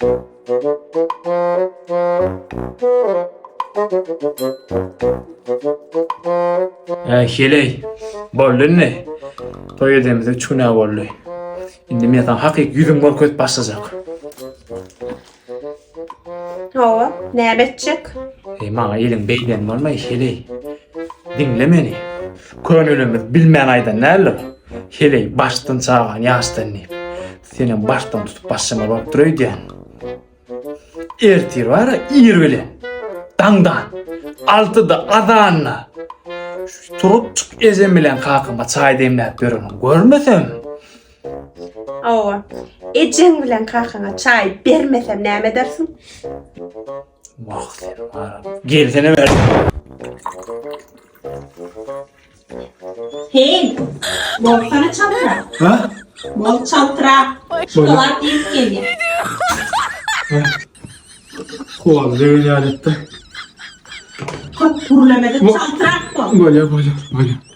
Äý heleý, boldy indi. Toý edenimize üç gün-ä boldy. Indi men saňa hakyky ýüzümi görkezip başlajak. Hawa, näme etjek? Eý, maňa eliň beýden bolmaý, heleý. Diňle meni. Könelerimiz bilmän aýdan däldir. Heleý başdan çagany ýaşdan diýip. Senem başdan tutup başlamaly bolup dur öýdýän. Ertir bar-a ir bilen. Daňdan. Altyda azanda. Turup çyk ejem bilen kakama çaý demläp ýörenini görmesem. Hawa. Ejeň bilen kakaňa çaý bermesem näme edersiň? Wah sen bar. Gelsene ber. Hey, bolsana çaltrak. Ha? Bol çaltrak. Şokolad iýip gelýär. Kowal degen ýaly etdi. Köp gürlemede çaltrak bol. Bolýar, bolýar, bolýar.